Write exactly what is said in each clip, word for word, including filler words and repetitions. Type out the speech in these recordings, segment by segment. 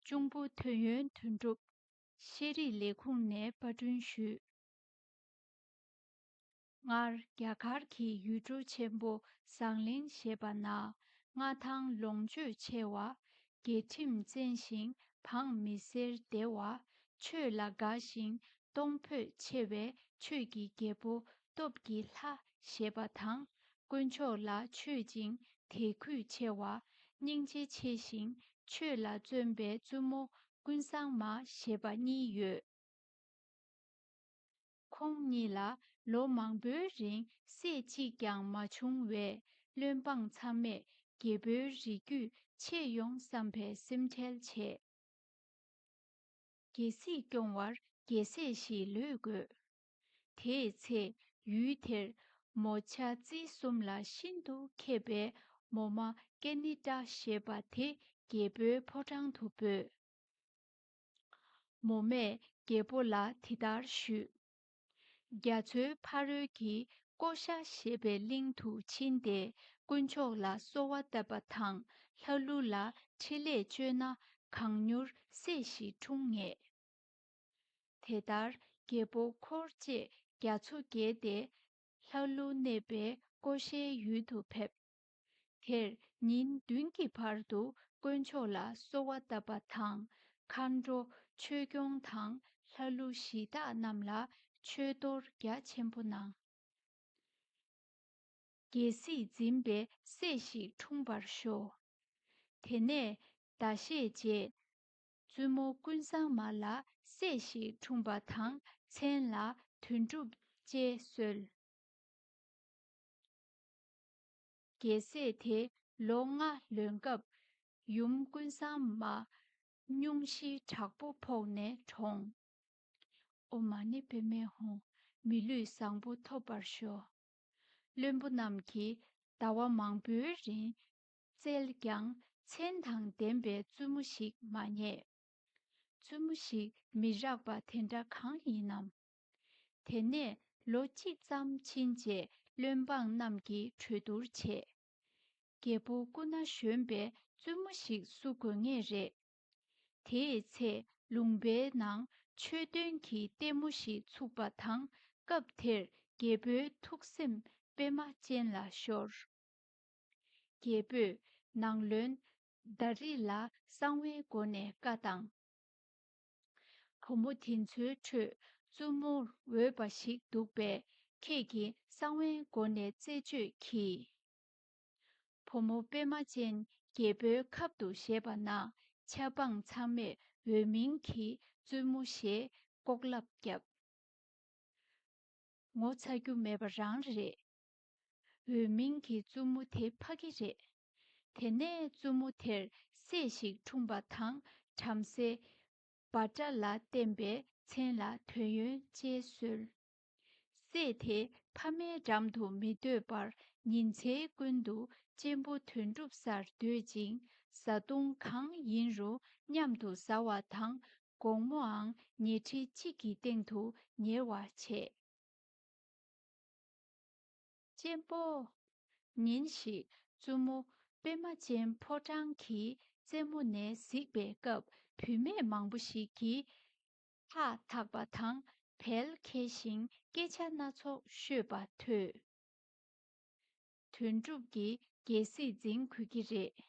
གཅུང་པོ་ཐོན་ཡོན་དོན་གྲུབ། ཤེས་རིག་ལས་ཁུངས་ནས་པར་སྐྲུན་ཞུས། སྔར་རྒྱ་གར་གྱི་ཡུལ་གྲུ་ཆེན་པོ་ཟངས་གླིང་ཞེས་པ་ན། མངའ་ཐང་ལོངས་སྤྱོད་ཆེ་བ། རྒྱལ་ཁྲིམས་བཙན་ཞིང་འབངས་མི་སེར་བདེ་བ། ཆོས་ལ་དགའ་ཞིང་གཏོང་ཕོད་ཆེ་བའི་ཆོས་ཀྱི་རྒྱལ་པོ་སྟོབས་ཀྱི་ལྷ་ཞེས་པ་དང་། དཀོན་མཆོག་ལ་མཆོད་ཅིང་དད་གུས་ཆེ་བ། སྙིང་རྗེ་ཆེ་ཞིང་ཆོས་ལ་བརྩོན་པའི་བཙུན་མོ་ཀུན་བཟང་མ་ཞེས་པ་གཉིས་ཡོད། ཁོང་གཉིས་ལ་ལོ་མང་པོའི་རིང་སྲས་གཅིག་ཀྱང་མ་བྱུང་བས། བློན་འབངས་ཚང་མས་རྒྱལ་པོའི་རིགས་རྒྱུད་ཆད་ཡོང་བསམ་པའི་སེམས་ཁྲལ་བྱས། རྒྱལ་སྲིད་སྐྱོང་བར་རྒྱལ་སྲས་ཤིག་ལོས་དགོས། དེའི་ཚེ་ཡུལ་དེར་མོ་ཆ་རྩིས་གསུམ་ལ་ཤིན་ཏུ་མཁས་པའི་མོ་མ་ཀེ་ནི་ཏྲ་ཞེས་པ་དེ་རྒྱལ་པོའི་ཕོ་བྲང་དུ་འབོད། མོ་མས་རྒྱལ་པོ་ལ་འདི་ལྟར་ཞུས། རྒྱ་མཚོའི་ཕ་རོལ་གྱི་ཀོ་ཤ་ཞེས་པའི་གླིང་དུ་ཕྱིན་ཏེ། དཀོན་མཆོག་ལ་གསོལ་བ་བཏབ་པ་དང་། ལྷ་ཀླུ་ལ་འཕྲིན་ལས་བཅོལ་ན་གང་མྱུར་སྲས་ཤིག་འཁྲུངས་ངེས། དེ་ལྟར་རྒྱལ་པོ་འཁོར་བཅས་རྒྱ་མཚོ་བརྒལ་ཏེ། ལྷ་ཀླུ་གནས་པའི་ཀོ་ཤའི་ཡུལ་དུ་ཕེབས། དེར་ཉིན་བདུན་གྱི་བར་དུ་དཀོན་མཆོག་ལ་གསོལ་བ་བཏབ་པ་དང་། མཁའ་འགྲོ་ཆོས་སྐྱོང་དང་ལྷ་ཀླུ་གཞི་བདག་རྣམས་ལ་མཆོད་གཏོར་རྒྱ་ཆེན་པོ་གནང་། རྒྱལ་སྲིད་འཛིན་པའི་སྲས་ཤིག་འཁྲུངས་པར་ཤོག། དེ་ནས་ཟླ་ཤས་རྗེས། བཙུན་མོ་ཀུན་བཟང་མ་ལ་སྲས་ཤིག་འཁྲུངས་པ་དང་། མཚན་ལ་དོན་གྲུབ་ཅེས་གསོལ། རྒྱལ་སྲས་དེ་ལོ་ལྔ་ལོན་སྐབས། ཡུམ་ཀུན་བཟང་མ་སྙུང་གཞི་དྲག་པོ་ཕོག་ནས་གྲོངས། ཨོཾ་མ་ཎི་པདྨེ་ཧཱུྃ། མི་ལུས་བཟང་པོ་ཐོབ་པར་ཤོག། བློན་པོ་རྣམས་ཀྱིས་ཟླ་བ་མང་པོའི་རིང་བཙལ་ཀྱང་། མཚན་དང་ལྡན་པའི་བཙུན་མོ་ཞིག་མ་རྙེད། བཙུན་མོ་ཞིག་མི་རག་པ་དེ་འདྲ་གང་ཡིན་ནམ། དེ་ནས་ལོ་གཅིག་ཙམ་ཕྱིན་རྗེས། བློན་འབངས་རྣམས་ཀྱིས་གྲོས་བསྡུར་བྱས། རྒྱལ་པོ་སྐུ་ན་གཞོན་པའི་བཙུན་མོ་ཞིག་བསུ་དགོས་ངེས་རེད། དེའི་ཚེ་ལུང་པའི་ནང་མཆོད་རྟེན་གྱི་ལྟད་མོ་ཞིག་ཚུགས་པ་དང་། སྐབས་དེར་རྒྱལ་པོའི་ཐུགས་སེམས་པད་མ་ཅན་ལ་ཤོར། རྒྱལ་པོས་ནང་བློན་དཱ་རི་ལ་གསང་བའི་སྒོ་ནས་བཀའ་བཏང་། བུ་མོ་དེ་ཚོའི་ཁྲོད་བཙུན་མོར་འོས་པ་ཞིག་འདུག་པས། ཁྱེད་ཀྱིས་གསང་བའི་སྒོ་ནས་རྩད་གཅོད་གྱིས། བུ་མོ་པད་མ་ཅན་རྒྱལ་པོའི་ཁབ་ཏུ་བཞེས་པ་ན། ཆབ་འབངས་ཚང་མས་འོས་མིན་གྱི་བཙུན་མོ་ཞེས་ལྐོག་ལབ་བརྒྱབ། ངོ་ཚ་རྒྱུ་མེད་པ་རང་རེད། འོས་མིན་གྱི་བཙུན་མོ་དེ་ཕ་གི་རེད། དེ་ནས་བཙུན་མོ་དེར་སྲས་ཤིག་འཁྲུངས་པ་དང་། བྲམ་ཟེ་བྷ་དྲ་ལ་བསྟེན་པས། མཚན་ལ་དོན་ཡོན་ཅེས་གསོལ། སྲས་དེ་ཕ་མའི་འགྲམ་དུ་མི་སྡོད་པར། ཉིན་མཚན་ཀུན་ཏུ་གཅེན་པོ་དོན་གྲུབ་སར་སྡོད་ཅིང་། བཟའ་བཏུང་གང་ཡིན་རུང་མཉམ་དུ་བཟའ་བ་དང་། དགོང་མོའང་ཉལ་ཁྲི་གཅིག་གི་སྟེང་དུ་ཉལ་བར་བྱེད། གཅེན་པོ། ཉིན་ཞིག་བཙུན་མོ་པད་མ་ཅན་ཕོ་བྲང་གི་རྩེ་མོ་ནས་གཟིགས་པའི་སྐབས། བུད་མེད་མང་པོ་ཞིག་གིས་ཐགས་འཐག་པ་དང་བལ་འཁེལ་ཞིང་སྐད་ཆ་སྣ་ཚོགས་ཤོད་པ་ཐོས། དོན་གྲུབ་ཀྱིས་རྒྱལ་སྲིད་འཛིན་དགོས་ཀྱི་རེད།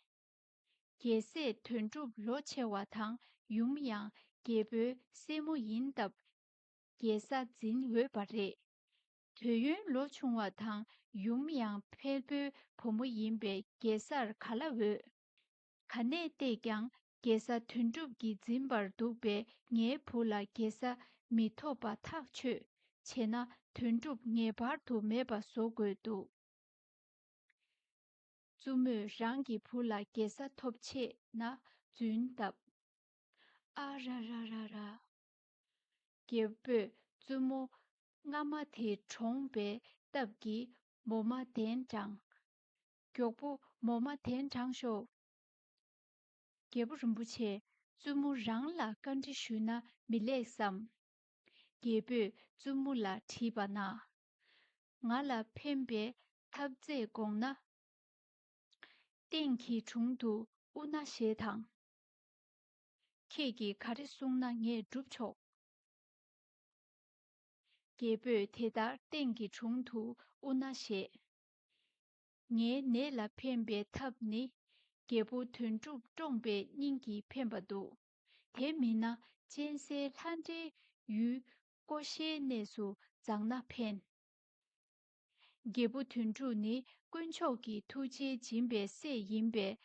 རྒྱལ་སྲས་དོན་གྲུབ་ལོ་ཆེ་བ་དང་ཡུམ་ཡང་རྒྱལ་པོའི་སྲས་མོ་ཡིན་སྟབས། རྒྱལ་ས་འཛིན་འོས་པ་རེད། དོན་ཡོན་ལོ་ཆུང་བ་དང་ཡུམ་ཡང་ཕལ་པོའི་བུ་མོ་ཡིན་པས་རྒྱལ་སར་ག་ལ་འོས། ག་ནས་བལྟས་ཀྱང་རྒྱལ་ས་དོན་གྲུབ་ཀྱིས་འཛིན་པར་འདུག་པས། ངའི་བུ་ལ་རྒྱལ་ས་མི་ཐོབ་པ་ཐག་ཆོད། བྱས་ན་དོན་གྲུབ་ངེས་པར་དུ་མེད་པ་བཟོ་དགོས་འདུག། བཙུན་མོས་རང་གི་བུ་ལ་རྒྱལ་ས་ཐོབ་ཆེད་ན་རྫུན་བཏབ། ཨ་ར་ར་ར་ར། རྒྱལ་པོས་བཙུན་མོ་སྔ་མ་དེ་གྲོངས་པའི་སྟབས་ཀྱིས་མོ་མ་གདན་དྲངས། མགྱོགས་པོ་མོ་མ་གདན་དྲངས་ཤོག། རྒྱལ་པོ་རིན་པོ་ཆེ། བཙུན་མོ་རང་ལ་བཀའ་འདྲི་ཞུས་ན་མི་ལེགས་སམ། རྒྱལ་པོས་བཙུན་མོ་ལ་དྲིས་པ་ན། ང་ལ་ཕན་པའི་ཐབས་རྩལ་དགོངས་ན། སྟེང་གི་དྲུང་དུ་དབུ་མནའ་བཞེས་དང་། ཁྱེད་ཀྱིས་ག་རེ་གསུངས་ན་ངས་སྒྲུབ་ཆོག། རྒྱལ་པོས་དེ་ལྟར་སྟེང་གི་དྲུང་དུ་དབུ་མནའ་བཞེས། ངའི་ནད་ལ་ཕན་པའི་ཐབས་ནི། རྒྱལ་པོ་དོན་གྲུབ་བཀྲོངས་པའི་སྙིང་གིས་ཕན་པ་འདུག། དེ་མིན་ན་གཅན་གཟན་ལྷ་འདྲེའི་ཡུལ་ཀོ་ཤའི་གནས་སུ་བརྫངས་ན་ཕན། རྒྱལ་པོ་དོན་གྲུབ་ནི་དཀོན་མཆོག་གི་ཐུགས་རྗེ་སྦྱིན་པའི་སྲས་ཡིན་པས།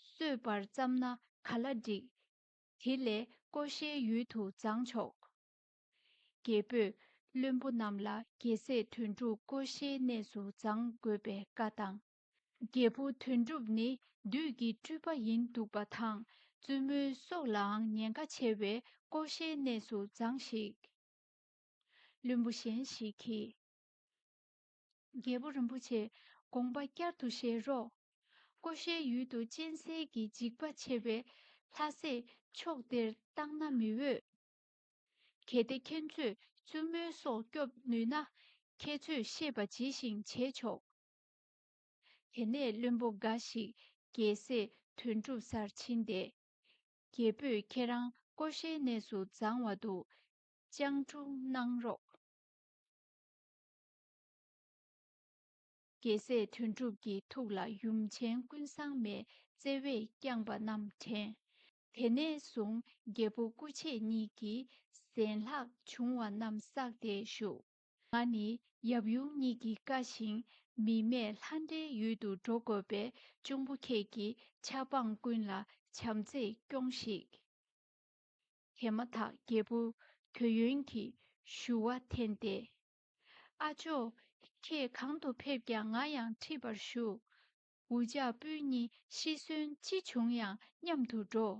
གསོད་པར་བརྩམས་ན་ག་ལ་འགྲིག། དེ་ལས་ཀོ་ཤའི་ཡུལ་དུ་བརྫངས་ཆོག། རྒྱལ་པོས་བློན་པོ་རྣམས་ལ་རྒྱལ་སྲས་དོན་གྲུབ་ཀོ་ཤའི་གནས་སུ་བརྫང་དགོས་པའི་བཀའ་བཏང་། རྒྱལ་པོ་དོན་གྲུབ་ནི་བདུད་ཀྱི་སྤྲུལ་པ་ཡིན་འདུག་པ་དང་། བཙུན་མོའི་སྲོག་ལའང་ཉེན་ཁ་ཆེ་བས་ཀོ་ཤའི་གནས་སུ་བརྫངས་ཤིག། བློན་པོ་གཞན་ཞིག་གིས། རྒྱལ་པོ་རིན་པོ་ཆེ། དགོངས་པ་བསྐྱར་དུ་བཞེས་རོགས། ཀོ་ཤའི་ཡུལ་དུ་གཅན་གཟན་གྱི་འཇིགས་པ་ཆེ་བས་ལྷ་སྲས་ཕྱོགས་དེར་བཏང་ན་མི་འོས། གལ་ཏེ་ཁྱེད་ཚོས་བཙུན་མོའི་སྲོག་སྐྱོབ་ནུས་ན། ཁྱེད་ཚོས་ཤེས་པ་ཇི་བཞིན་བྱེད་ཆོག། དེ་ནས་བློན་པོ་འགའ་ཞིག་རྒྱལ་སྲས་དོན་གྲུབ་སར་ཕྱིན་ཏེ། རྒྱལ་པོས་ཁྱེད་རང་ཀོ་ཤའི་གནས་སུ་བརྫང་བ་འདུག། སྤྱང་གྲུང་གནང་རོགས། རྒྱལ་སྲས་དོན་གྲུབ་ཀྱི་ཐུགས་ལ་ཡུམ་ཆེན་ཀུན་བཟང་མའི་བརྩེ་བས་བསྐྱངས་པ་རྣམས་དྲན། དེ་ནས་བཟུང་རྒྱལ་པོ་སྐུ་མཆེད་གཉིས་ཀྱིས་ཟན་ལྷག་བྱུང་བ་རྣམས་བསགས་ཏེ་བཞུགས། ང་ནི་ཡབ་ཡུམ་གཉིས་ཀྱི་བཀའ་བཞིན་མི་མེད་ལྷ་འདྲེའི་ཡུལ་དུ་འགྲོ་དགོས་པས། གཅུང་པོ་ཁྱེད་ཀྱིས་ཆབ་འབངས་ཀུན་ལ་བྱམས་བརྩེས་སྐྱོངས་ཤིག། དེ་མ་ཐག་རྒྱལ་པོ་དོན་ཡོད་ཀྱིས་ཞུ་བ་འཐེན་ཏེ། ཨ་ཅོ། ཁྱེད་གང་དུ་ཕེབས་ཀྱང་ང་ཡང་ཁྲིད་པར་ཞུ། འུ་ཅག་སྤུན་གཉིས་ཤི་གསོན་ཅི་བྱུང་ཡང་མཉམ་དུ་འགྲོ།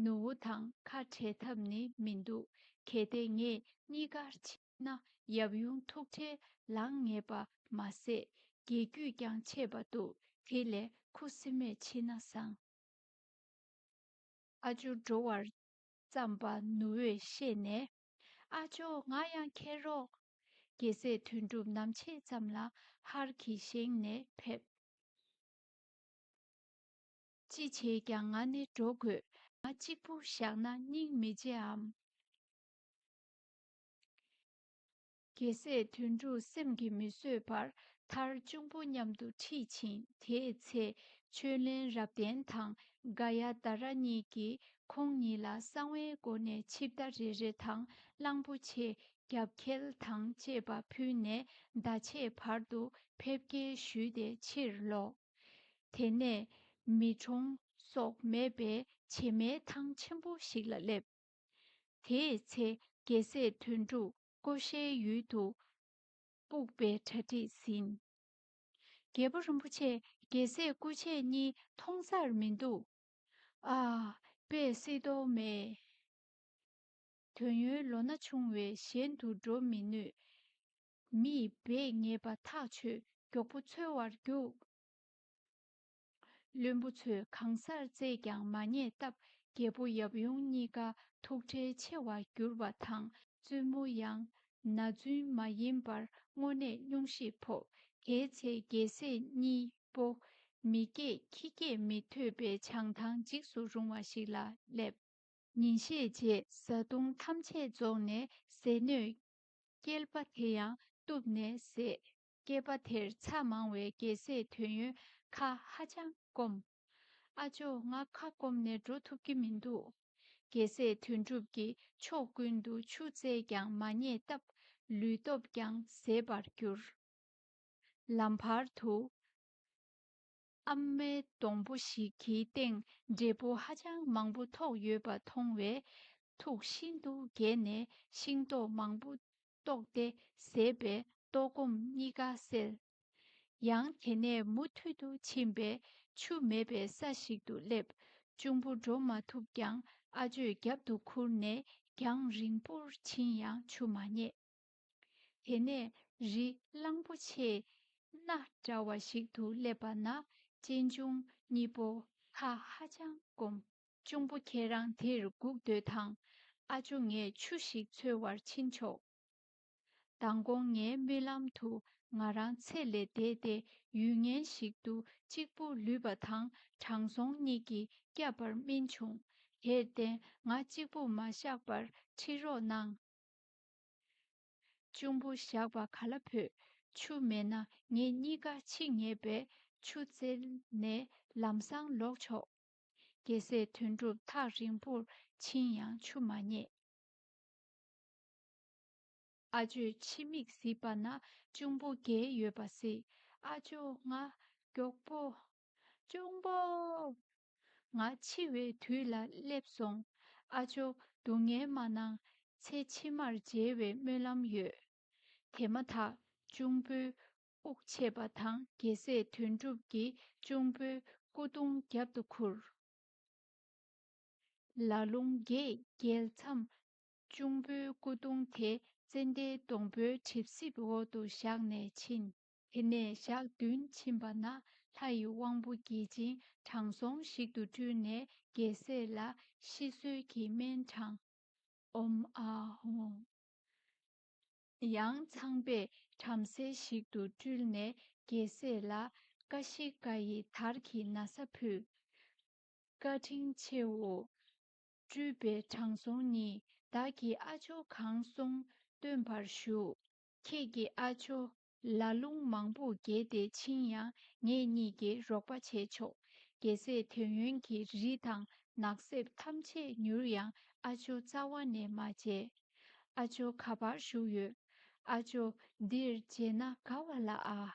ནུ་བོ་དང་ཁ་བྲལ་ཐབས་ནི་མི་འདུག། གལ་ཏེ་ངེད་གཉིས་ཀར་ཕྱིན་ན་ཡབ་ཡུམ་ཐུགས་ཁྲལ་ལངས་ངེས་པ་མ་ཟད། རྒྱལ་རྒྱུད་ཀྱང་ཆད་པ་འདུག། དེ་ལས་ཁུ་སིམ་མེར་ཕྱིན་ན་བཟང་། ཨ་ཅོ་འགྲོ་བར་བརྩམས་པ་ནུ་བོས་ཤེས་ནས། ཨ་ཅོ། ང་ཡང་ཁྱེར་རོགས། རྒྱལ་སྲས་དོན་གྲུབ་ནམ་ཕྱེད་ཙམ་ལ་ཧར་གྱིས་བཞེངས་ནས་ཕེབས། ཅི་བྱས་ཀྱང་ང་ནི་འགྲོ་དགོས། ང་གཅིག་པུ་བཞག་ན་སྙིང་མི་རྗེའམ། རྒྱལ་སྲས་དོན་གྲུབ་སེམས་ཀྱིས་མི་བཟོད་པར་མཐར་གཅུང་པོ་མཉམ་དུ་ཁྲིད་ཕྱིན། དེའི་ཚེ་ཆོས་གླིང་རབ་བརྟན་དང་ག་ཡ་དྷ་ར་གཉིས་ཀྱིས་ཁོང་ཉིད་ལ་གསང་བའི་སྒོ་ནས་ཆིབས་རྟ་རེ་རེ་དང་གླང་པོ་ཆེ་རྒྱབ་འཁལ་དང་བཅས་པ་ཕུལ་ནས་ཟླ་ཕྱེད་བར་དུ་ཕེབས་སྐྱེལ་ཞུས་ཏེ་ཕྱིར་ལོག། དེ་ནས་མི་གྲོངས་སོགས་མེད་པའི་བྱེ་མའི་ཐང་ཆེན་པོ་ཞིག་ལ་སླེབས། དེའི་ཚེ་རྒྱལ་སྲས་དོན་གྲུབ་ཀོ་ཤའི་ཡུལ་དུ་སྤུག་པའི་གྲ་སྒྲིག་ཟིན། རྒྱལ་པོ་རིན་པོ་ཆེ། རྒྱལ་སྲས་སྐུ་མཆེད་གཉིས་མཐོང་སར་མི་འདུག། ཨ། དཔེ་སྲིད་དོ་མེད། དོན་ཡོད་ལོ་ན་ཆུང་བས་གཞན་དུ་འགྲོ་མི་ནུས། མིས་སྦས་ངེས་པ་ཐག་ཆོད། མགྱོགས་པོ་འཚོལ་བར་རྒྱུགས། བློན་པོ་ཚོས་གང་སར་བཙལ་ཀྱང་མ་རྙེད་སྟབས། རྒྱལ་པོ་ཡབ་ཡུམ་གཉིས་ཀ་ཐུགས་ཁྲལ་ཆེ་བར་གྱུར་པ་དང་། བཙུན་མོ་ཡང་ན་བཙུན་མ་ཡིན་པར་དངོས་གནས་སྙུང་གཞི་ཕོག། དེའི་ཚེ་རྒྱལ་སྲས་གཉིས་པོ་མི་སྐད་ཁྱི་སྐད་མི་ཐོས་པའི་བྱང་ཐང་འཇིགས་སུ་རུང་བ་ཞིག་ལ་སླེབས། ཉིན་ཤས་རྗེས་བཟའ་བཏུང་ཐམས་ཅད་རྫོགས་ནས་ཟས་སྣོད་བསྐལ་པ་དེ་ཡང་གཏུབས་ནས་བཟས། བསྐལ་པ་དེར་ཚ་མང་བས་རྒྱལ་སྲས་དོན་ཡོད་ཁ་ཧ་ཅང་སྐོམ། ཨ་ཅོ། ང་ཁ་སྐོམ་ནས་འགྲོ་ཐུབ་ཀྱི་མི་འདུག། རྒྱལ་སྲས་དོན་གྲུབ་ཀྱིས་ཕྱོགས་ཀུན་ཏུ་ཆུ་བཙལ་ཀྱང་མ་རྙེད་སྟབས། ལུས་སྟོབས་ཀྱང་ཟད་པར་གྱུར། ལམ་བར་དུ་ཨ་མའི་སྡོང་པོ་ཞིག་གི་སྟེང་འབྲས་བུ་ཧ་ཅང་མང་པོ་ཐོགས་ཡོད་པ་མཐོང་བས། ཐུགས་ཤིན་ཏུ་དགྱེས་ནས་ཤིང་ཏོག་མང་པོ་བཏོགས་ཏེ་བཟས་པས་ལྟོགས་སྐོམ་གཉིས་ཀ་སེལ། ཡང་དེ་ནས་མུ་མཐུད་དུ་ཕྱིན་པས་ཆུ་མེད་པའི་ས་ཞིག་ཏུ་སླེབས། གཅུང་པོ་འགྲོ་མ་ཐུབ་ཀྱང་ཨ་ཅོས་རྒྱབ་ཏུ་ཁུར་ནས་རྒྱང་རིང་པོར་ཕྱིན་ཡང་ཆུ་མ་རྙེད། དེ་ནས་རི་གླང་པོ་ཆེའི་སྣ་འདྲ་བ་ཞིག་ཏུ་སླེབས་པ་ན་གཅེན་གཅུང་གཉིས་པོ་ཁ་ཧ་ཅང་སྐོམ། གཅུང་པོ་ཁྱེད་རང་དེར་སྒུག་སྡོད་དང་། ཨ་ཅོ་ངས་ཆུ་ཞིག་འཚོལ་བར་ཕྱིན་ཆོག། མདང་དགོང་ངའི་རྨི་ལམ་དུ་ང་རང་ཚེ་ལས་འདས་ཏེ་ཡུལ་ངན་ཞིག་ཏུ་གཅིག་པུ་ལུས་པ་དང་དྲང་སྲོང་གཉིས་ཀྱིས་བསྐྱབས་པར་སྨིན་བྱུང་། དེར་བརྟེན་ང་གཅིག་པུ་མ་བཞག་པར་ཁྲིད་རོགས་གནང་། གཅུང་པོ་བཞག་པ་ག་ལ་ཕོད། ཆུ་མེད་ན་ངེད་གཉིས་ཀ་འཆི་ངེས་པས་ཆུ་བཙལ་ནས་ལམ་སང་ལོག་ཆོག། རྒྱལ་སྲས་དོན་གྲུབ་ཐག་རིང་པོར་ཕྱིན་ཡང་ཆུ་མ་རྙེད། ཨ་ཇོས་ཕྱི་མིག་གཟིགས་པ་ན་གཅུང་པོ་བརྒྱལ་ཡོད་པ་གཟིགས། ཨ་ཇོ། ང་མགྱོགས་པོ། གཅུང་པོ། ང་འཆི་བའི་དུས་ལ་སླེབས་སོང་། ཨ་ཇོ། སྡུག་བསྔལ་མ་གནང་། ཚེ་ཕྱི་མར་མཇལ་བའི་སྨོན་ལམ་ཡོད། དེ་མ་ཐག་གཅུང་པོའི་དབུགས་ཆད་པ་དང་རྒྱལ་སྲས་དོན་གྲུབ་ཀྱིས་གཅུང་པོའི་སྐུ་གདུང་རྒྱབ་ཏུ་ཁུར། ལ་ལུང་བརྒྱད་བརྒལ་མཚམས། གཅུང་པོའི་སྐུ་གདུང་དེ་ཙན་དན་སྡོང་པོའི་གྲིབ་བསིལ་འོག་ཏུ་བཞག་ནས་ཕྱིན། དེ་ནས་ཞག་བདུན་ཕྱིན་པ་ན་ལྷ་ཡི་དབང་པོ་བརྒྱ་བྱིན་དྲང་སྲོང་ཞིག་ཏུ་སྤྲུལ་ནས་རྒྱལ་སྲས་ལ་ཤི་གསོན་གྱི་སྨན་དྲངས། ཨོཾ་ཨཱཿཧཱུྃ། ཡང་ཚངས་པས་བྲམ་ཟེ་ཞིག་ཏུ་སྤྲུལ་ནས་རྒྱལ་སྲས་ལ་ཀ་ཤི་ཀ་ཡི་དར་གྱི་ན་བཟའ་ཕུལ། བཀའ་དྲིན་ཆེའོ། སྤྲུལ་པའི་དྲང་སྲོང་ཉིད། བདག་གིས་ཨ་ཇོ་གང་སོང་སྟོན་པར་ཞུ། ཁྱེད་ཀྱིས་ཨ་ཇོ་ལ་ལུང་མང་པོ་བརྒལ་ཏེ་ཕྱིན་ཡང་ངེད་གཉིས་ཀྱིས་རོགས་པ་བྱས་ཆོག། རྒྱལ་སྲས་དོན་ཡོད་ཀྱི་རི་དང་ནགས་གསེབ་ཐམས་ཅད་ཉུལ་ཡང་ཨ་ཇོ་རྩ་བ་ནས་མ་མཇལ། ཨ་ཇོ་ག་པར་བཞུགས་ཡོད། ཨ་ཇོ་འདིར་མཇལ་ན་དགའ་བ་ལ་ཨ།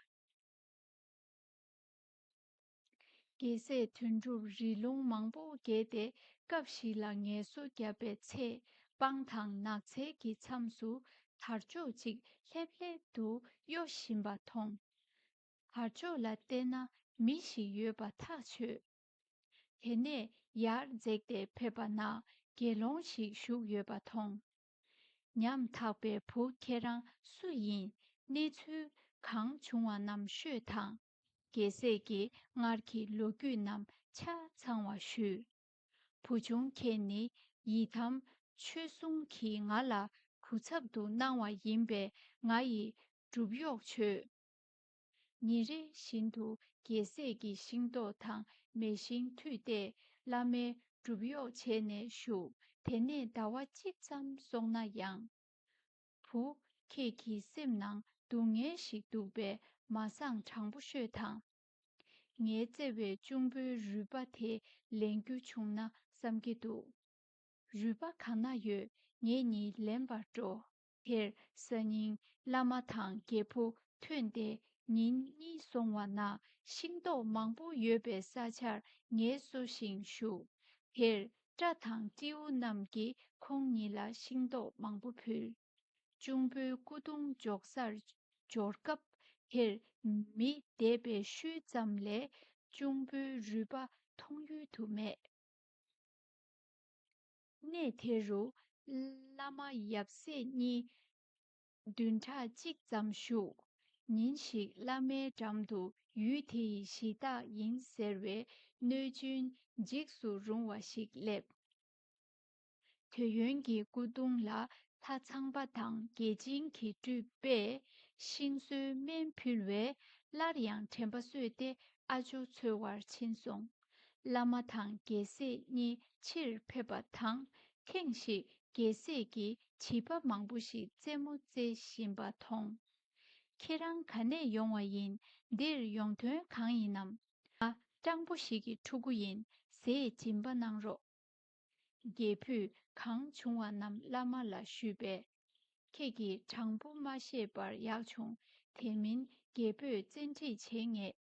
རྒྱལ་སྲས་དོན་གྲུབ་རི་ལུང་མང་པོ་བརྒལ་ཏེ་སྐབས་ཤིག་ལ་ངལ་གསོ་བརྒྱབ་པའི་ཚེ། སྤང་དང་ནགས་ཚལ་གྱི་མཚམས་སུ་དར་ལྕོག་ཅིག་ལྷེབ་ལྷེབ་ཏུ་གཡོ་བཞིན་པ་མཐོང་། དར་ལྕོག་ལ་བལྟས་ན་མི་ཞིག་ཡོད་པ་ཐག་ཆོད། དེ་ནས་ཡར་འཛེགས་ཏེ་ཕེབས་པ་ན་དགེ་སློང་ཞིག་བཞུགས་ཡོད་པ་མཐོང་། ཉམ་ཐག་པའི་བུ་ཁྱེད་རང་སུ་ཡིན། གནས་ཚུལ་གང་བྱུང་བ་རྣམས་ཤོད་དང་། རྒྱལ་སྲས་ཀྱིས་སྔར་གྱི་ལོ་རྒྱུས་རྣམས་ཆ་ཚང་བ་ཞུས། བུ་ཆུང་ཁྱེད་ནི་ཡི་དམ་ཆོས་སྲུང་གིས་ང་ལ་གུས་ཚབ་ཏུ་གནང་བ་ཡིན་པས་ང་ཡིས་སྒྲུབ་གཡོག་བྱོས། ཉིན་རེ་བཞིན་དུ་རྒྱལ་སྲས་ཀྱི་ཤིང་ཏོག་དང་མེ་ཤིང་མཐུད་དེ་བླ་མའི་སྒྲུབ་གཡོག་བྱས་ནས་བཞུགས། དེ་ནས་ཟླ་བ་གཅིག་ཙམ་སོང་ན་ཡང་། བུ། ཁྱེད་ཀྱི་སེམས་ནང་སྡུག་བསྔལ་ཞིག་འདུག་པས་མ་གསང་དྲང་པོ་ཤོད་དང་། ངའི་བརྩེ་བའི་གཅུང་པོའི་རུས་པ་དེ་ལེན་རྒྱུ་བྱུང་ན་བསམ་གྱི་འདུག། རུས་པ་གང་ན་ཡོད། ངེད་གཉིས་ལེན་པར་འགྲོ། དེར་སང་ཉིན་བླ་མ་དང་རྒྱལ་པོ་ཐོན་ཏེ་ཉིན་གཉིས་སོང་བ་ན་ཤིང་ཏོག་མང་པོ་ཡོད་པའི་ས་ཆར་ངལ་གསོ་ཞིང་བཞུགས། དེར་སྤྲ་དང་སྤྲེའུ་རྣམས་ཀྱིས་ཁོང་ཉིད་ལ་ཤིང་ཏོག་མང་པོ་ཕུལ། གཅུང་པོའི་སྐུ་གདུང་འཇོག་སར་འབྱོར་སྐབས་དེར་མི་བསྡད་པའི་ཤུལ་ཙམ་ལས་གཅུང་པོའི་རུས་པ་མཐོང་ཡུལ་དུ་མེད། གནས་དེ་རུ་བླ་མ་ཡབ་སྲས་གཉིས་བདུན་ཕྲག་གཅིག་ཙམ་བཞུགས། ཉིན་ཞིག་བླ་མའི་འགྲམ་དུ་ཡུལ་དེ་ཡི་གཞི་བདག་ཡིན་ཟེར་བའི་གནོད་སྦྱིན་འཇིགས་སུ་རུང་བ་ཞིག་སླེབས། དོན་ཡོད་ཀྱི་སྐུ་གདུང་ལ་ལྷ་ཚངས་པ་དང་བརྒྱ་བྱིན་གྱི་སྤྲུལ་པས་ཤིང་བཟོའི་སྨན་ཕུལ་བས་སླར་ཡང་དྲན་པ་གསོས་ཏེ་ཨ་ཇོ་འཚོལ་བར་ཕྱིན་སོང་། བླ་མ་དང་རྒྱལ་སྲས་གཉིས་ཕྱིར་ཕེབས་པ་དང་ཐེངས་ཤིག་རྒྱལ་སྲས་ཀྱིས་བྱིས་པ་མང་པོ་ཞིག་རྩེད་མོ་རྩེ་བཞིན་པ་མཐོང་། ཁྱེད་རང་ག་ནས་ཡོང་བ་ཡིན། འདིར་ཡོང་དོན་གང་ཡིན་ནམ། ང་སྤྲང་པོ་ཞིག་གི་ཕྲུ་གུ་ཡིན། ཟས་སྦྱིན་པ་གནང་རོགས། རྒྱལ་པོས་གང་བྱུང་བ་རྣམས་བླ་མ་ལ་ཞུས་པས། ཁྱེད་ཀྱིས་དྲང་པོ་མ་བཤད་པར་ཡག་བྱུང་། དེ་མིན་རྒྱལ་པོས་བཙན་ཁྲིད་བྱེད་ངེས།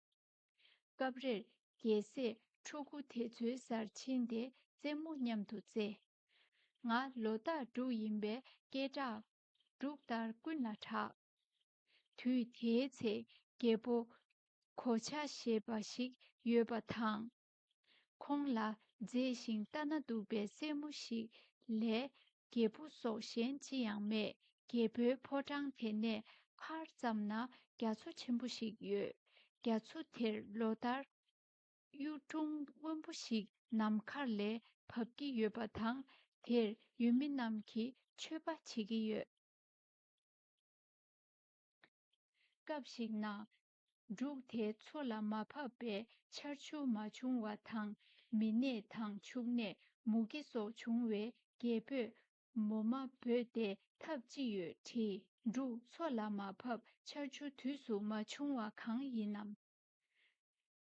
སྐབས་རེར་རྒྱལ་སྲས་ཕྲུ་གུ་དེ་ཚོའི་སར་ཕྱིན་ཏེ་རྩེད་མོ་མཉམ་དུ་རྩེ། ང་ལོ་རྟགས་འབྲུག་ཡིན་པས་སྐད་གྲགས་འབྲུག་ལྟར་ཀུན་ལ་གྲགས། དུས་དེའི་ཚེ་རྒྱལ་པོ་གོ་ཆ་ཞེས་པ་ཞིག་ཡོད་པ་དང་། ཁོང་ལ་མཛེས་ཤིང་ལྟ་ན་སྡུག་པའི་རྩེད་མོ་ཞིག་ལས་རྒྱལ་པོ་སོགས་གཞན་ཅི་ཡང་མེད། རྒྱལ་པོའི་ཕོ་བྲང་དེ་ནས་ཕར་ཙམ་ན་རྒྱ་མཚོ་ཆེན་པོ་ཞིག་ཡོད། རྒྱ་མཚོ་དེར་ལོ་ལྟར་གཡུ་སྒྲོན་སྔོན་པོ་ཞིག་ནམ་མཁར་ལས་བབས་ཀྱི་ཡོད་པ་དང་། དེར་ཡུལ་མི་རྣམས་ཀྱིས་མཆོད་པ་བྱེད་ཀྱི་ཡོད། སྐབས་ཤིག་ན། འབྲུག་དེ་མཚོ་ལ་མ་བབས་པས་ཆར་ཆུ་མ་བྱུང་བ་དང་ མི་ནད་དང་ཕྱུགས་ནད་མུ་གེ་སོགས་བྱུང་བས་རྒྱལ་པོས་མོ་མ་བོས་ཏེ་ཐབས་ཅི་ཡོད་དྲིས། འབྲུག་མཚོ་ལ་མ་བབས་ཆར་ཆུ་དུས་སུ་མ་བྱུང་བ་གང་ཡིན་ནམ།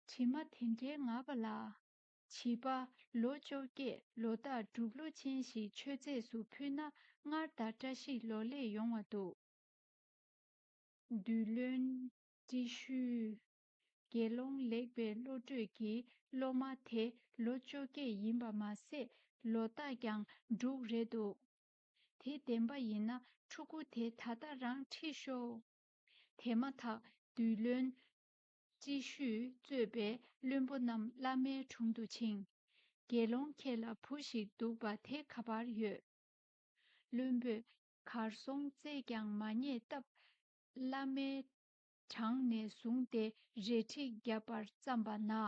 དྲི་མ་དེ་འདྲའི་ངག་པ་ལ། བྱིས་པ་ལོ་བཅོ་བརྒྱད་ལོ་རྟགས་འབྲུག་ལོ་ཅན་ཞིག་མཆོད་རྫས་སུ་ཕུལ་ན་སྔར་དང་བཀྲ་ཤིས་ལོ་ལེགས་ཡོང་བ་འདུག། བདུད་བློན་ཏྲི་ཤུལ། དགེ་སློང་ལེགས་པའི་བློ་གྲོས་ཀྱི་སློབ་མ་དེ་ལོ་བཅོ་བརྒྱད་ཡིན་པ་མ་ཟད་ལོ་རྟགས་ཀྱང་འབྲུག་རེད་འདུག། དེ་བདེན་པ་ཡིན་ན་ཕྲུ་གུ་དེ་ད་ལྟ་རང་ཁྲིད་ཤོག། དེ་མ་ཐག་བདུད་བློན་ཏྲི་ཤུས་གཙོས་པའི་བློན་པོ་རྣམས་བླ་མའི་དྲུང་དུ་ཕྱིན། དགེ་སློང་ཁྱེད་ལ་བུ་ཞིག་འདུག་པ་དེ་ག་པར་ཡོད། བློན་པོས་གར་སོང་བཙལ་ཀྱང་མ་རྙེད་སྟབས། བླ་མའི་བྲང་ནས་བཟུང་སྟེ་རལ་གྲི་བརྒྱབ་པར་བརྩམས་པ་ན།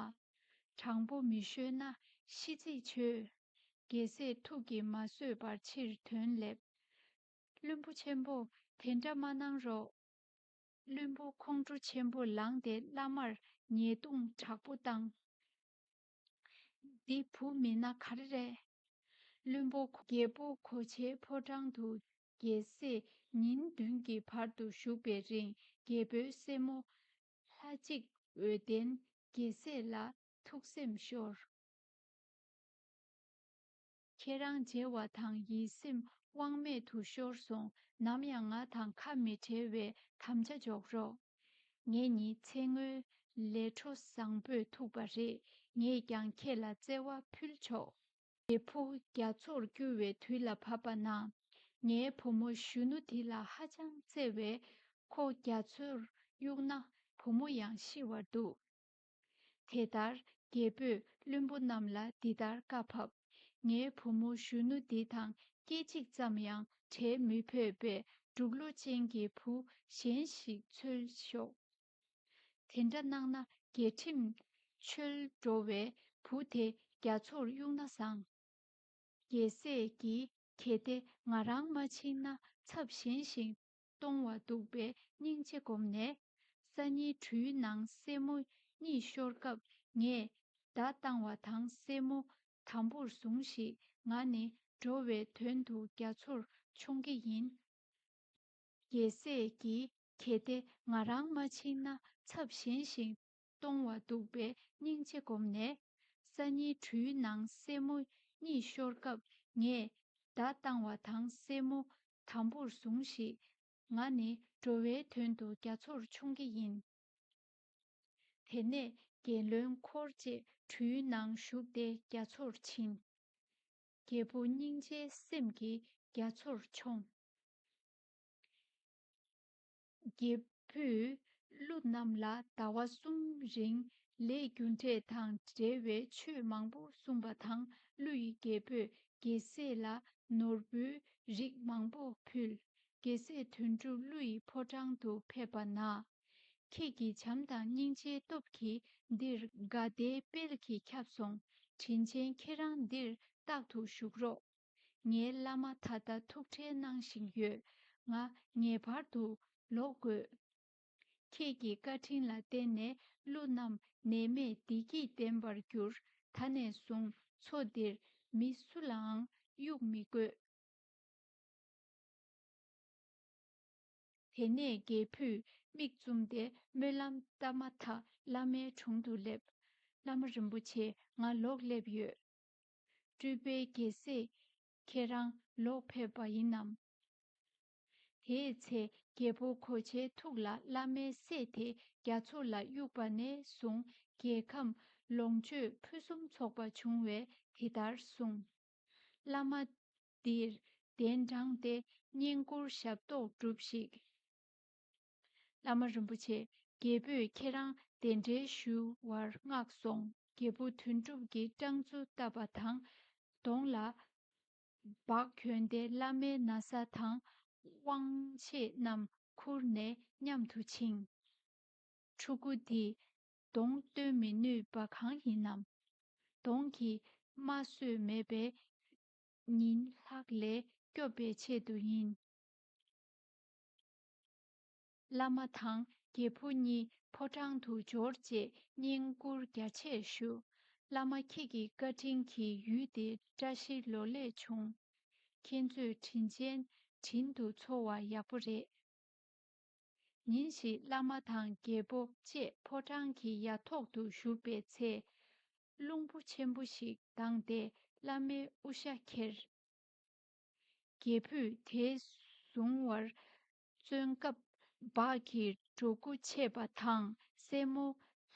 དྲང་པོ་མི་ཤོད་ན་ཤི་རྩིས་ཆོད། རྒྱལ་སྲས་ཐུགས་ཀྱིས་མ་བཟོད་པར་ཕྱིར་དོན་སླེབས། བློན་པོ་ཆེན་པོ། དེ་འདྲ་མ་གནང་རོགས། བློན་པོ་ཁོང་ཁྲོ་ཆེན་པོ་ལངས་ཏེ་བླ་མར་ཉེས་རྡུང་དྲག་པོ་བཏང་། འདི་བུ་མིན་ན་ག་རེ་རེད། བློན་པོ་རྒྱལ་པོ་གོ་ཆའི་ཕོ་བྲང་དུ་རྒྱལ་སྲས་ཉིན་བདུན་གྱི་བར་དུ་བཞུགས་པའི་རིང་རྒྱལ་པོའི་སྲས་མོ་ལྷ་གཅིག་འོད་ལྡན་རྒྱལ་སྲས་ལ་ཐུགས་སེམས་ཤོར། ཁྱེད་རང་བརྗེ་བ་དང་ཡིད་སེམས་དབང་མེད་དུ་ཤོར་སོང་། ནམ་ཡང་ང་དང་ཁ་མི་བྲལ་བའི་དམ་བཅའ་འཇོག་རོགས། ངེད་གཉིས་ཚེ་སྔོན་ལས་འཕྲོ་བཟང་པོས་ཐུག་པ་རེད། ངས་ཀྱང་ཁྱེད་ལ་བརྩེ་བ་ཕུལ་ཆོག། རྒྱལ་བུ་རྒྱ་མཚོར་སྐྱུར་བའི་དུས་ལ་བབ་པ་ན། ངའི་བུ་མོ་གཞོན་ནུ་འདི་ལ་ཧ་ཅང་བརྩེ་བས། ཁོ་རྒྱ་མཚོར་གཡུགས་ན་བུ་མོ་ཡང་ཤི་བར་འདུག། དེ་ལྟར་རྒྱལ་པོས་བློན་པོ་རྣམས་ལ་འདི་ལྟར་བཀའ་ཕབ། ངའི་བུ་མོ་གཞོན་ནུ་འདི་དང་སྐད་ཅིག་ཙམ་ཡང་བྲལ་མི་ཕོད་པས་འབྲུག་ལོ་ཅན་གྱི་བུ་གཞན་ཞིག་འཚོལ་ཤོག། དེ་འདྲ་གནང་ན་རྒྱལ་ཁྲིམས་འཆོལ་འགྲོ་བས་བུ་དེ་རྒྱ་མཚོར་གཡུགས་ན་བཟང་། རྒྱལ་སྲས་ཀྱིས་གལ་ཏེ་ང་རང་མ་ཕྱིན་ན་ཚབས་ཞན་ཞིང་སྟོང་བ་འདུག་པས་སྙིང་རྗེ་བསྒོམས་ནས། སང་ཉིན་གྲུའི་ནང་སྲས་མོ་གཉིད་ཤོར་སྐབས་ངས་བརྡ་བཏང་བ་དང་སྲས་མོ་དམ་པོར་ཟུངས་ཤིག། ང་ནི་འགྲོ་བའི་དོན་དུ་རྒྱ་མཚོར་མཆོང་གི་ཡིན། རྒྱལ་སྲས་ཀྱིས་གལ་ཏེ་ང་རང་མ་ཕྱིན་ན་ཚབས་ཞན་ཞིང་སྟོང་བ་འདུག་པས་སྙིང་རྗེ་བསྒོམས་ནས། སང་ཉིན་གྲུའི་ནང་སྲས་མོ་གཉིད་ཤོར་སྐབས་ངས་བརྡ་བཏང་བ་དང་སྲས་མོ་དམ་པོར་ཟུངས་ཤིག། ང་ནི་འགྲོ་བའི་དོན་དུ་རྒྱ་མཚོར་མཆོང་གི་ཡིན། དེ་ནས་རྒྱལ་བློན་འཁོར་བཅས་གྲུའི་ནང་ཞུགས་ཏེ་རྒྱ་མཚོར་ཕྱིན། རྒྱལ་པོ་སྙིང་རྗེའི་སེམས་ཀྱིས་རྒྱ་མཚོར་མཆོངས། རྒྱལ་བུས་ཀླུ་རྣམས་ལ་ཟླ་བ་གསུམ་རིང་ལས་རྒྱུ་འབྲས་དང་འབྲེལ་བའི་ཆོས་མང་པོ་གསུངས་པ་དང་། ཀླུ་ཡི་རྒྱལ་པོས་རྒྱལ་སྲས་ལ་ནོར་བུའི་རིགས་མང་པོ་ཕུལ། རྒྱལ་སྲས་དོན་གྲུབ་ཀླུ་ཡི་ཕོ་བྲང་དུ་ཕེབས་པ་ན། ཁྱེད་ཀྱི་བྱམས་དང་སྙིང་རྗེའི་སྟོབས་ཀྱིས་འདིར་དགའ་བདེའི་དཔལ་གྱིས་ཁྱབ་སོང་། དྲིན་ཅན་ཁྱེད་རང་འདིར་རྟག་ཏུ་བཞུགས་རོགས། ངའི་བླ་མ་ད་ལྟ་ཐུགས་ཁྲལ་གནང་བཞིན་ཡོད། ང་ངེས་པར་དུ་ལོག་དགོས། ཁྱེད་ཀྱི་བཀའ་དྲིན་ལ་བརྟེན་ནས་ཀླུ་རྣམས་ནད་མེད་བདེ་སྐྱིད་ལྡན་པར་གྱུར། ད་ནས་བཟུང་མཚོ་འདིར་མི་སུ་ལའང་གཡུག་མི་དགོས། དེ་ནས་རྒྱལ་བུས་མིག་བཙུམས་ཏེ་སྨོན་ལམ་བཏབ་མ་ཐག་བླ་མའི་དྲུང་དུ་སླེབས། བླ་མ་རིན་པོ་ཆེ། ང་ལོག་སླེབས་ཡོད། སྤྲུལ་པའི་རྒྱལ་སྲས་ཁྱེད་རང་ལོག་ཕེབས་པ་ཡིན་ནམ། དེའི་ཚེ་རྒྱལ་པོ་གོ་ཆའི་ཐུགས་ལ་བླ་མའི་སྲས་དེ་རྒྱ་མཚོ་ལ་གཡུགས་པ་ནས་བཟུང་རྒྱལ་ཁམས་ལོངས་སྤྱོད་ཕུན་སུམ་ཚོགས་པ་བྱུང་བས་དེ་ལྟར་གསུངས། བླ་མ་འདིར་གདན་དྲངས་ཏེ་བསྙེན་བཀུར་ཞབས་ཏོག་སྒྲུབས་ཤིག། བླ་མ་རིན་པོ་ཆེ། རྒྱལ་པོས་ཁྱེད་རང་གདན་འདྲེན་ཞུ་བར་མངགས་སོང་། རྒྱལ་པོ་དོན་གྲུབ་ཀྱིས་སྤྲང་ཚུ་བཏབ་པ་དང་གདོང་ལ་འབག་གྱོན་ཏེ་བླ་མའི་ན་བཟའ་དང་དབང་ཆས་རྣམས་ཁུར་ནས་མཉམ་དུ་ཕྱིན། ཕྲུ་གུ་འདིས་གདོང་སྟོན་མི་ནུས་པ་གང་ཡིན་ནམ། གདོང་གིས་རྨ་བཟོས་མེད་པས་ཉིན་ལྷག་ལས་སྐྱོབ་པའི་ཆེད་དུ་ཡིན། བླ་མ་དང་རྒྱལ་བུ་གཉིས་ཕོ་བྲང་དུ་འབྱོར་རྗེས་བསྙེན་བཀུར་རྒྱ་ཆེར་ཞུ། བླ་མ་ཁྱེད་ཀྱི་བཀའ་དྲིན་གྱིས་ཡུལ་འདིར་བཀྲ་ཤིས་ལོ་ལེགས་བྱུང་། ཁྱེད་ཚོས་དྲིན་ཅན་དྲིན་དུ་ཚོར་བ་ཡག་པོ་རེད། ཉིན་ཞིག་བླ་མ་དང་རྒྱལ་པོ་བཅས་ཕོ་བྲང་གི་ཡ་ཐོག་ཏུ་བཞུགས་པའི་ཚེ། རླུང་བུ་ཆེན་པོ་ཞིག་ལྡང་སྟེ་བླ་མའི་དབུ་ཞྭ་ཁྱེར། རྒྱལ་བུས་དེ་བཟུང་བར་བརྩོན་སྐབས། འབག་གི་སྒྲོ་སྐུར་ཆད་པ་དང་། སྲས་མོ་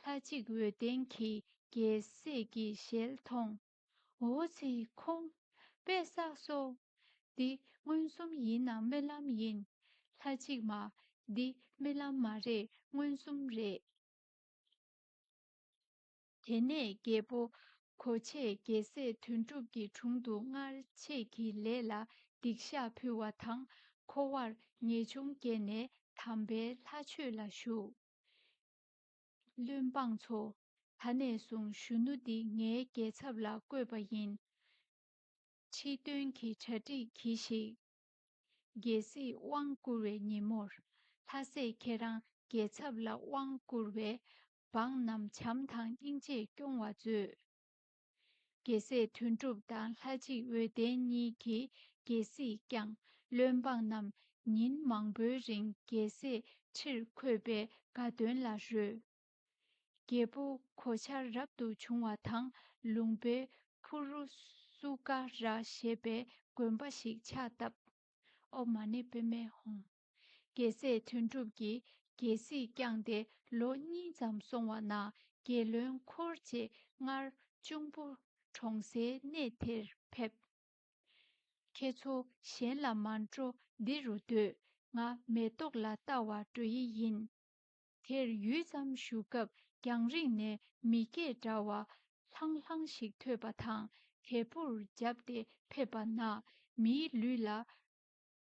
ལྷ་གཅིག་འོད་ལྡན་གྱིས་རྒྱལ་སྲས་ཀྱི་ཞལ་མཐོང་། འོ་ཙི། ཁོང་དཔེ་བསགས་སོ། འདི་མངོན་སུམ་ཡིན་ནམ་རྨི་ལམ་ཡིན། ལྷ་གཅིག་མ། འདི་རྨི་ལམ་མ་རེད། མངོན་སུམ་རེད། དེ་ནས་རྒྱལ་པོ་གོ་ཆས་རྒྱལ་སྲས་དོན་གྲུབ་ཀྱི་དྲུང་དུ་སྔར་ཆད་ཀྱི་ལས་ལ་སྡིག་བཤགས་ཕུལ་བ་དང་། འཁོར་བར་ངེས་འབྱུང་བསྐྱེད་ནས་དམ་པའི་ལྷ་ཆོས་ལ་ཞུགས། བློན་འབངས་ཚོ། ད་ནས་བཟུང་གཞོན་ནུ་འདི་ངའི་རྒྱལ་ཚབ་ལ་བསྐོས་པ་ཡིན། ཁྲི་སྟོན་གྱི་གྲ་སྒྲིག་གྱིས་ཤིག། རྒྱལ་སྲིད་དབང་བསྐུར་བའི་ཉིན་མོར། ལྷ་སྲས་ཁྱེད་རང་རྒྱལ་ཚབ་ལ་དབང་བསྐུར་བས། འབངས་རྣམས་བྱམས་དང་སྙིང་རྗེས་སྐྱོང་བ་མཛོད། རྒྱལ་སྲས་དོན་གྲུབ་དང་ལྷ་གཅིག་འོད་ལྡན་གཉིས་ཀྱིས་རྒྱལ་སྲིད་བསྐྱངས། བློན་འབངས་རྣམས་ཉིན་མང་པོའི་རིང་རྒྱལ་སྲས་ཁྲིར་འཁོད་པའི་དགའ་སྟོན་ལ་རོལ། རྒྱལ་པོ་གོ་ཆ་རབ་ཏུ་བྱུང་བ་དང་། ལུང་པའི་ཕུ་རུ་སུ་ཀ་ར་ཞེས་པའི་དགོན་པ་ཞིག་ཕྱག་བཏབ། ཨོཾ་མ་ཎི་པདྨེ་ཧཱུྃ། རྒྱལ་སྲས་དོན་གྲུབ་ཀྱིས་རྒྱལ་སྲིད་བསྐྱངས་ཏེ་ལོ་གཉིས་ཙམ་སོང་བ་ན། རྒྱལ་བློན་འཁོར་བཅས་སྔར་གཅུང་པོ་གྲོངས་སའི་གནས་དེར་ཕེབས། ཁྱེད་ཚོ་གཞན་ལ་མ་འགྲོ། འདི་རུ་སྡོད། ང་མེ་ཏོག་ལ་ལྟ་བར་འགྲོ་ཡི་ཡིན། དེར་ཡུད་ཙམ་བཞུགས་སྐབས། རྒྱང་རིང་ནས་མི་སྐད་འདྲ་བ་ལྷང་ལྷང་ཞིག་ཐོས་པ་དང་། དལ་བུར་བརྒྱབ་སྟེ་ཕེབས་པ་ན། མིའི་ལུས་ལ་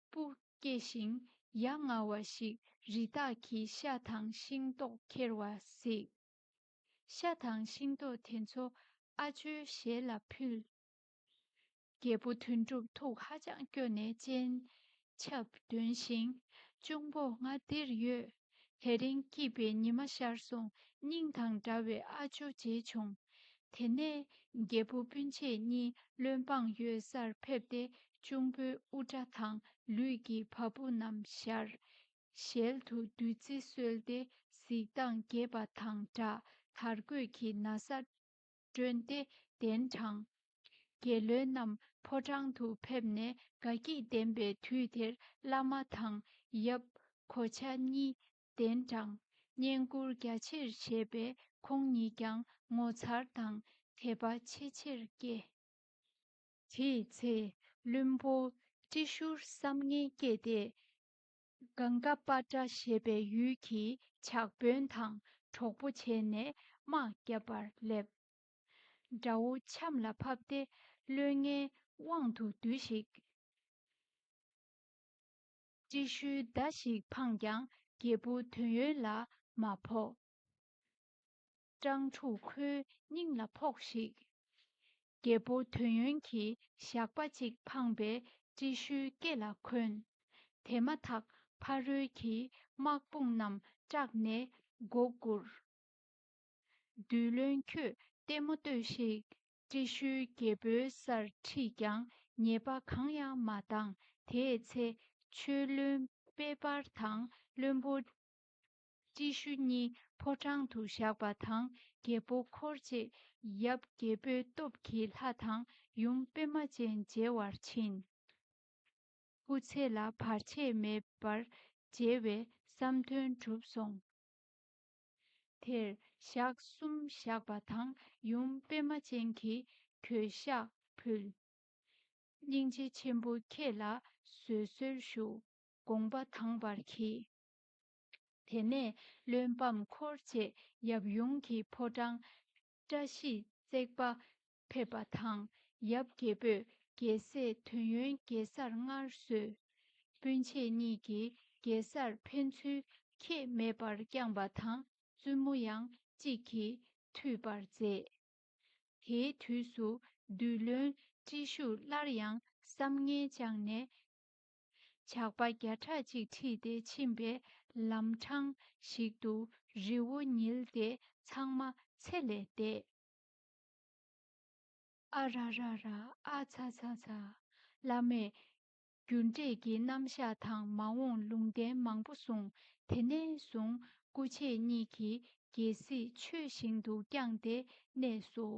སྤུ་སྐྱེས་ཤིང་ཡ་ང་བ་ཞིག་རི་དྭགས་ཀྱི་ཤ་དང་ཤིང་ཏོག་ཁྱེར་བ་གཟིགས། ཤ་དང་ཤིང་ཏོག་དེ་ཚོ་ཨ་ཇོའི་ཞལ་ལ་ཕུལ། རྒྱལ་པོ་དོན་གྲུབ་ཐུགས་ཧ་ཅང་སྐྱོ་ནས་སྤྱན་ཆབ་འདོན་ཞིང་། གཅུང་པོ། ང་འདིར་ཡོད། དེ་རིང་སྐྱིད་པའི་ཉི་མ་ཤར་སོང་། སྙིང་དང་འདྲ་བའི་ཨ་ཇོ་མཇལ་བྱུང་། དེ་ནས་རྒྱལ་པོ་སྤུན་མཆེད་གཉིས་བློན་འབངས་ཡོད་སར་ཕེབས་ཏེ། གཅུང་པོའི་དབུ་སྐྲ་དང་ལུས་ཀྱི་བ་སྤུ་རྣམས་བཞར། ཞལ་དུ་བདུད་རྩི་གསོལ་ཏེ། གཟིགས་སྟངས་རྒྱས་པ་དང་སྦྲགས། དར་གོས་ཀྱི་ན་བཟའ་བསྒྲོན་ཏེ་གདན་དྲངས། རྒྱལ་བློན་རྣམས་ཕོ་བྲང་དུ་ཕེབས་ནས་དགའ་སྐྱིད་ལྡན་པའི་དུས་དེར། བླ་མ་དང་ཡབ་གོ་ཆ་གཉིས་གདན་དྲངས། བསྙེན་བཀུར་རྒྱ་ཆེར་བྱས་པས། ཁོང་ཉིད་ཀྱང་ངོ་མཚར་དང་དད་པ་ཆེས་ཆེར་སྐྱེས། དེའི་ཚེ་བློན་པོ་ཏྲི་ཤུར་བསམ་ངན་སྐྱེས་ཏེ། གངྒཱ་པ་ཏྲ་ཞེས་པའི་ཡུལ་གྱི་ཇག་དཔོན་དང་གྲོགས་པོ་བྱས་ནས་དམག་བརྒྱབ་པར་སླེབས། དགྲ་བོ་ཆམ་ལ་ཕབ་སྟེ་བློན་ངན་དབང་དུ་བསྡུས་ཤིག། ཏྲི་ཤུལ་མདའ་ཞིག་འཕངས་ཀྱང་རྒྱལ་པོ་དོན་ཡོད་ལ་མ་ཕོག། སྤྲང་ཕྲུག་ཁོའི་སྙིང་ལ་ཕོག་ཤིག། རྒྱལ་པོ་དོན་ཡོད་ཀྱིས་ཞགས་པ་གཅིག་འཕངས་པས་ཏྲི་ཤུལ་སྐེ་ལ་གོན། དེ་མ་ཐག་ཕ་རོལ་གྱི་དམག་དཔུང་རྣམས་སྐྲག་ནས་མགོ་སྒུར། བདུད་བློན་ཁྱོད་ལྟད་མོ་ལྟོས་ཤིག། ཏྲི་ཤུལ་རྒྱལ་པོའི་སར་ཁྲིད་ཀྱང་ཉེས་པ་གང་ཡང་མ་བཏང་། དེའི་ཚེ་ཆོས་བློན་པེ་པར་དང་བློན་པོ་ཏྲི་ཤུ་གཉིས་ཕོ་བྲང་དུ་བཞག་པ་དང་། རྒྱལ་པོ་འཁོར་བཅས་ཡབ་རྒྱལ་པོའི་སྟོབས་ཀྱིས་ལྷ་དང་ཡུམ་པད་མ་ཅན་མཇལ་བར་ཕྱིན། སྐུ་ཚེ་ལ་བར་ཆད་མེད་པར་མཇལ་བས་བསམ་དོན་གྲུབ་སོང་། དེར་ཞག་གསུམ་བཞག་པ་དང་ཡུམ་པད་མ་ཅན་གྱིས་གོས་ཞགས་ཕུལ། སྙིང་རྗེ་ཆེན་པོ་ཁྱེད་ལ་བཟོད་གསོལ་ཞུ། དགོངས་པ་དྭངས་པར་གྱིས། དེ་ནས་བློན་འབངས་འཁོར་བཅས་ཡབ་ཡུམ་གྱི་ཕོ་བྲང་བཀྲ་ཤིས་བརྩེགས་པ་ཕེབས་པ་དང་། ཡབ་རྒྱལ་པོས་རྒྱལ་སྲས་དོན་ཡོད་གེ་སར་སྔར་བཟོས། སྤུན་མཆེད་གཉིས་ཀྱིས་གེ་སར་ཕན་ཚུན་ཁྱད་མེད་པར་བསྐྱངས་པ་དང་། བཙུན་མོ་ཡང་གཅིག་གིས་མཐུད་པར་མཛད། དེའི་དུས་སུ་བདུད་བློན་ཏྲི་ཤུ་སླར་ཡང་བསམ་ངན་བཅངས་ནས། ཇག་པ་བརྒྱ་ཕྲག་གཅིག་ཁྲིད་དེ་ཕྱིན་པས། ལམ་འཕྲང་ཞིག་ཏུ་རི་བོ་ཉིལ་ཏེ་ཚང་མ་ཚེ་ལས་འདས། ཨ་ར་ར་ར། ཨ་ཚ་ཚ་ཚ། བླ་མས་རྒྱུ་འབྲས་ཀྱི་རྣམ་གཞག་དང་མ་འོངས་ལུང་བསྟན་མང་པོ་གསུངས། དེ་ནས་བཟུང་སྐུ་མཆེད་གཉིས་ཀྱིས་རྒྱལ་སྲིད་ཆོས་བཞིན་དུ་བསྐྱངས་ཏེ་གནས་སོ།